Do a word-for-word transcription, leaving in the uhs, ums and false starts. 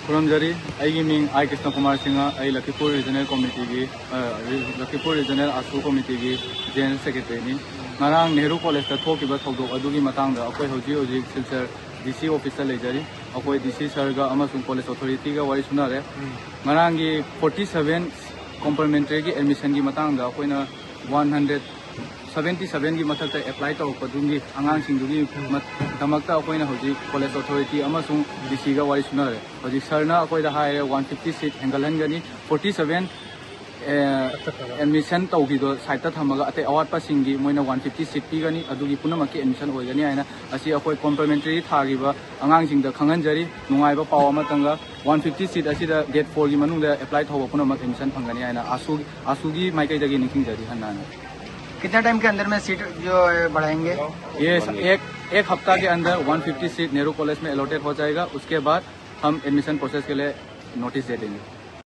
ꯈꯨꯔꯨꯝꯖꯔꯤ꯫ ꯑꯩꯒꯤ ꯃꯤꯡ ꯑꯥꯏ ꯀ꯭ꯔꯤꯁꯅ ꯀꯨꯃꯥꯔ ꯁꯤꯡꯍ꯫ ꯑꯩ ꯂꯈꯤꯄꯨꯔ ꯔꯤꯖꯅꯦꯜ ꯀꯣꯃꯤꯇꯤꯒꯤ, ꯑ, ꯔꯤ-, ꯂꯈꯤꯄꯨꯔ ꯔꯤꯖꯅꯦꯜ ꯑꯥꯁꯨ ꯀꯣꯃꯤꯇꯤꯒꯤ ꯖꯦꯅꯔꯦꯜ ꯁꯦꯀ꯭ꯔꯦꯇꯔꯤꯅꯤ꯫ ꯉꯔꯥꯡ ꯅꯦꯍꯔꯨ ꯀꯣꯂꯦꯖꯇ ꯊꯣꯛꯈꯤꯕ ꯊꯧꯗꯣꯛ ꯑꯗꯨꯒꯤ ꯃꯇꯥꯡꯗ ꯑꯩꯈꯣꯏ ꯍꯧꯖꯤꯛ ꯍꯧꯖꯤꯛ ꯁꯤꯜꯆꯔ ꯗꯤ ꯁꯤ ꯑꯣꯐꯤꯁꯇ ꯂꯩꯖꯔꯤ꯫ ꯑꯩꯈꯣꯏ ꯗꯤ ꯁꯤ ꯁꯔꯒ ꯑꯃꯁꯨꯡ ꯀꯣꯂꯦꯖ ꯑꯣꯊꯣꯔꯤꯇꯤꯒ ꯋꯥꯔꯤ ꯁꯨꯅꯔꯦ꯫ ꯉꯔꯥꯡꯒꯤ ꯐꯣꯔꯇꯤ ꯁꯚꯦꯟ ꯀꯣꯝꯄ꯭ꯂꯤꯃꯦꯟꯇꯔꯤꯒꯤ ꯑꯦꯗꯃꯤꯁꯟꯒꯤ ꯃꯇꯥꯡꯗ ꯑꯩꯈꯣꯏꯅ ꯋꯥꯟ ꯍꯟꯗ꯭ꯔꯦꯠ ꯁꯚꯦꯟꯇꯤ ꯁꯚꯦꯟꯒꯤ ꯃꯊꯛꯇ ꯑꯦꯄ꯭ꯂꯥꯏ ꯇꯧꯔꯛꯄꯗꯨꯒꯤ ꯑꯉꯥꯡꯁꯤꯡꯗꯨꯒꯤ ꯃ-, ꯗꯃꯛꯇ ꯑꯩꯈꯣꯏꯅ ꯍꯧꯖꯤꯛ ꯀꯣꯂꯦꯖ ꯑꯣꯊꯣꯔꯤꯇꯤ ꯑꯃꯁꯨꯡ ꯗꯤ ꯁꯤꯒ ꯋꯥꯔꯤ ꯁꯨꯅꯔꯦ꯫ ꯍꯧꯖꯤꯛ ꯁꯔꯅ ꯑꯩꯈꯣꯏꯗ ꯍꯥꯏꯔꯦ, ꯋꯥꯟ ꯐꯤꯐꯇꯤ ꯁꯤꯠ ꯍꯦꯟꯒꯠꯍꯟꯒꯅꯤ, ꯐꯣꯔꯇꯤ ꯁꯚꯦꯟ ꯑꯦꯗꯃꯤꯁꯟ ꯇꯧꯈꯤꯗꯣ ꯁꯥꯏꯠꯇ ꯊꯝꯃꯒ ꯑꯇꯩ ꯑꯋꯥꯠꯄꯁꯤꯡꯒꯤ ꯃꯣꯏꯅ ꯋꯥꯟ ꯐꯤꯐꯇꯤ ꯁꯤꯠ ꯄꯤꯒꯅꯤ, ꯑꯗꯨꯒꯤ ꯄꯨꯝꯅꯃꯛꯀꯤ ꯑꯦꯗꯃꯤꯁꯟ ꯑꯣꯏꯒꯅꯤ ꯍꯥꯏꯅ ꯑꯁꯤ ꯑꯩꯈꯣꯏ ꯀꯣꯝꯄ꯭ꯂꯤꯃꯦꯟꯇꯔꯤ ꯊꯥꯈꯤꯕ ꯑꯉꯥꯡꯁꯤꯡꯗ ꯈꯪꯍꯟꯖꯔꯤ꯫ ꯅꯨꯡꯉꯥꯏꯕ ꯄꯥꯎ ꯑꯃꯇꯪꯒ, ꯋꯥꯟ ꯐꯤꯐꯇꯤ ꯁꯤꯠ ꯑꯁꯤꯗ ꯗꯦꯠ ꯐꯣꯔꯒꯤ ꯃꯅꯨꯡꯗ ꯑꯦꯄ꯭ꯂꯥꯏ ꯇꯧꯕ ꯄꯨꯝꯅꯃꯛ ꯑꯦꯗꯃꯤꯁꯟ ꯐꯪꯒꯅꯤ ꯍꯥꯏꯅ ꯑꯥꯁꯨ, ꯑꯥꯁꯨꯒꯤ ꯃꯥꯏꯀꯩꯗꯒꯤ ꯅꯤꯡꯁꯤꯡꯖꯔꯤ ꯍꯟꯅ ꯍꯟꯅ꯫ कितने टाइम के अंदर में सीट जो है बढ़ाएंगे? ये एक, एक हफ्ता के अंदर one fifty seat Nehru college में अलॉटेड हो जाएगा। उसके बाद हम एडमिशन प्रोसेस के लिए नोटिस दे देंगे।